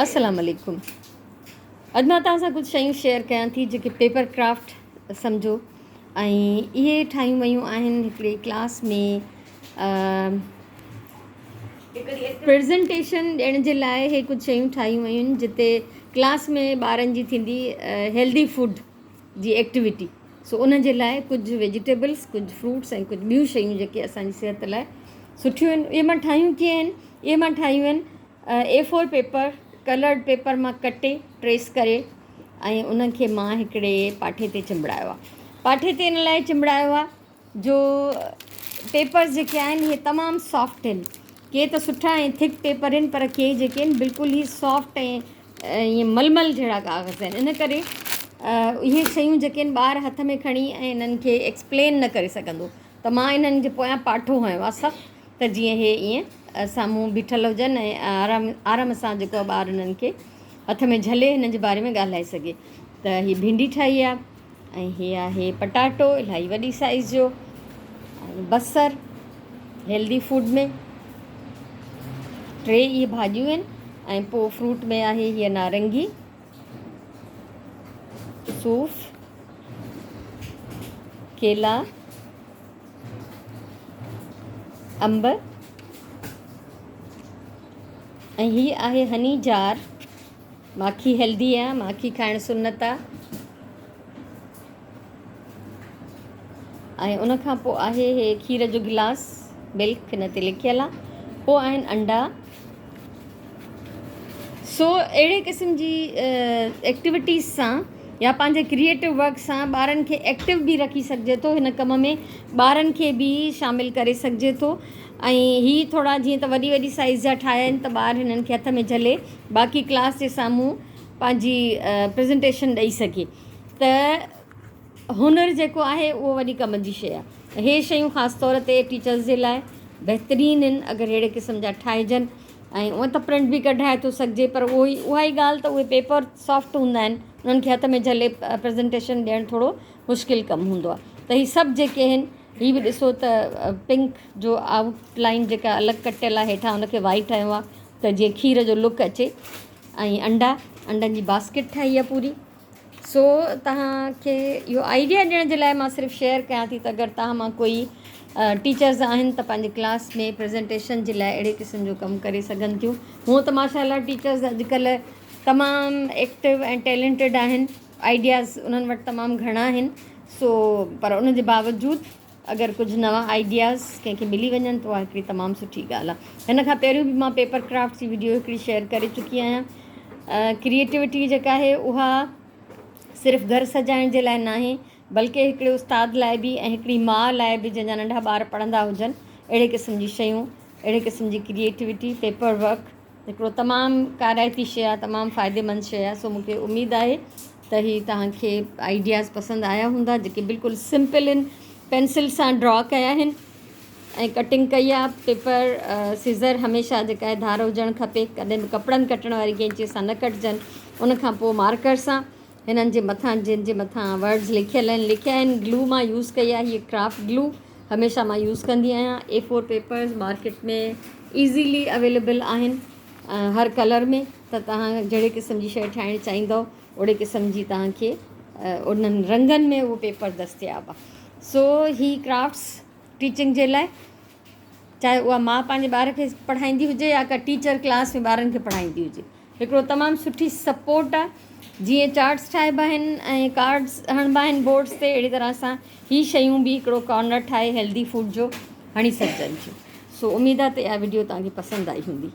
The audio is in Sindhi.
السلام عليڪم اڄ مان توهان سان ڪجهه شيون شيئر ڪيان ٿي جيڪي پيپر ڪرافٽ سمجهو ۽ اهي ٺاهيون ويون آهن هڪڙي ڪلاس ۾ پريزنٽيشن ڏيڻ جي لاء اهي ڪجهه شيون ٺاهيون ويون آهن جتي ڪلاس ۾ ٻارن جي ٿيندي هيلدي فوڊ جي ايڪٽيوٽي سو ان جي لاء ڪجهه ويجيٽيبلس ڪجهه فروٽس ۽ ڪجهه ٻيون شيون جيڪي اسانجي صحت لاء سٺيون آهن اهي مان ٺاهيون ڪيئن آهن اهي مان ٺاهيون آهن A four paper coloured paper مان ڪٽي ٽريس ڪري ۽ ان کي مان هڪڙي پاٺي تي چنبڙايو آهي. پاٺي تي ان لاء چنبڙايو آهي جو پيپرز جيڪي آهن اهي تمام سافٽ آهن. ڪي ته سٺا ۽ ٿڪ پيپر آهن پر ڪي جيڪي آهن بلڪل ئي سافٽ ۽ ائين ململ جهڙا ڪاغذ آهن. ان ڪري اهي شيون جيڪي آهن ٻار هٿ ۾ کڻي ۽ انهن کي ايڪسپلين نه ڪري سگهندو ته مان انهن جي پويان پاٺو هنيو آهي سخت ته جيئن هي ائين سامهون بيٺل هجن ۽ آرام آرام سان جيڪو آهي ٻار انهن کي هٿ ۾ جهلي هنن جي باري ۾ ڳالهائي سگهي ته هي ڀينڊي ٺاهي آهي ۽ هي آهي پٽاٽو الاهي وڏي سائيز جو ۽ بصر هيلدي فوڊ ۾ ٽي اهي ڀاڄيون آهن ۽ پوء فروٽ ۾ آهي هيء نارنگي صوف ڪيلا انب ۽ هي آهي هني جار ماکي هيلدي آ ماکي کائڻ سنت آ ۽ ان کان پوء آهي هي کير جو گلاس ملڪ هن تي لکيل آ پوء آهن انڊا سو اهڙي قسم جي ايڪٽيوٽيز سان يا پنهنجي ڪريئيٽو ورڪ سان ٻارن کي ايڪٽو به رکي سگهجي ٿو هن ڪم ۾ ٻارن کي به شامل ڪري سگهجي ٿو ۽ هي ٿورا جيئن ته وڏي وڏي سائيز جا ٺاهيا آهن ته ٻار هنن کي هٿ ۾ جهلي باقي ڪلاس جي سامهون پنهنجي پريزنٽيشن ڏئي سگهي ته هنر جيڪو آهي اهو وڏي ڪم جي شيء آهي هي شيون خاص طور تي ٽيچرز جي لاء بهترين آهن اگر ههڙي قسم جا ٺاهجن ۽ اونئن ته پرنٽ به ڪڍرائي ٿو سگهجي پر اهو ئي اها ئي ڳالهه ته اهي پيپر سافٽ هوندا آهن انهن کي هٿ ۾ جهلي پريزنٽيشن ڏيڻ ٿورو مشڪل ڪم هوندو آهي ته هي سڀ جيڪي آهن هي به ڏسو ته پنڪ جو آئوٽ لائن جيڪا الڳ ڪٽيل آهي هيٺان ان کي وائيٽ هنيو آهي ته جيئن کير جو لڪ اچي ۽ انڊا انڊن جي باسڪيٽ ٺاهي آهي پوري سو توهان کي اهو آئيڊيا ڏيڻ جي لاء مان صرف شيئر ڪيان ٿي ته اگر توهان مان ڪوئي ٽيچرز آهن ته پنهنجي ڪلاس ۾ پريزنٽيشن جي لاء اهڙي قسم جو ڪم ڪري سگهن ٿيون هونء ته ماشاء الله ٽيچرز اڄڪلهه تمام ايڪٽو ۽ ٽيلنٽيڊ آهن آئيڊياز انهن وٽ تمام گهڻا آهن سو پر ان جي باوجود اگر ڪجهه نوان آئيڊياز ڪنهن کي ملي وڃن ته اها هڪڙي تمام سٺي ڳالهه آهي. هن کان پهريون به مان پيپر ڪرافٽ جي وڊيو هڪڙي شيئر ڪري چڪي آهيان. ڪريئيٽوٽي جيڪا آهي اها صرف گهر سجائڻ جي لاء ناهي بلڪه هڪڙي استاد لاء به ۽ هڪڙي ماء لاء به جنهن جا ننڍا ٻار پڙهندا هجن اهڙي قسم جي شيون اهڙي قسم جي ڪريئيٽوٽي پيپر ورڪ هڪڙو تمام ڪارائتي شيء آهي تمام فائديمند شيء آهي سو مون کي اميد آهي ته هي توهان کي آئيڊياز پسند آيا هوندا جيڪي بلڪل سمپل آهن پينسل سان ڊرا ڪيا آهن ۽ ڪٽنگ ڪئي آهي پيپر سيزر هميشه جيڪا آهي ڌار هجڻ کپي ڪڏهن به ڪپڙن ڪٽڻ واري قينچي سان نه ڪٽجن ان کان پوء مارڪر سان هنن جي مٿان جن جي مٿان ورڊز لکيل آهن لکيا آهن گلو مان يوز ڪئي آهي هيء ڪرافٽ گلو هميشه مان يوز ڪندي آهيان A four papers market ۾ easily available آهن هر ڪلر ۾ ته توهان جهڙي قسم جي شيء ٺاهڻ چاهيندؤ اوڙي قسم جي توهان کي انهن رنگن ۾ اهو پيپر دستياب آهي سو هي ڪرافٽس ٽيچنگ جي لاء چاهي اها ماء پنهنجي ٻار کي پڙهائيندي هجي يا ڪا ٽيچر ڪلاس ۾ ٻارن کي پڙهائيندي هجي هڪڙو تمام سٺي سپورٽ آ جيئن چارٽس ٺاهبا آهن ۽ ڪارڊس هڻبا آهن بورڊس تي اهڙي طرح سان هي شيون به هڪڙو ڪارنر ٺاهي هيلدي فوڊ جو هڻي سگهجن ٿيون سو اميد آ ته اها وڊيو توهان کي پسند آئي هوندي.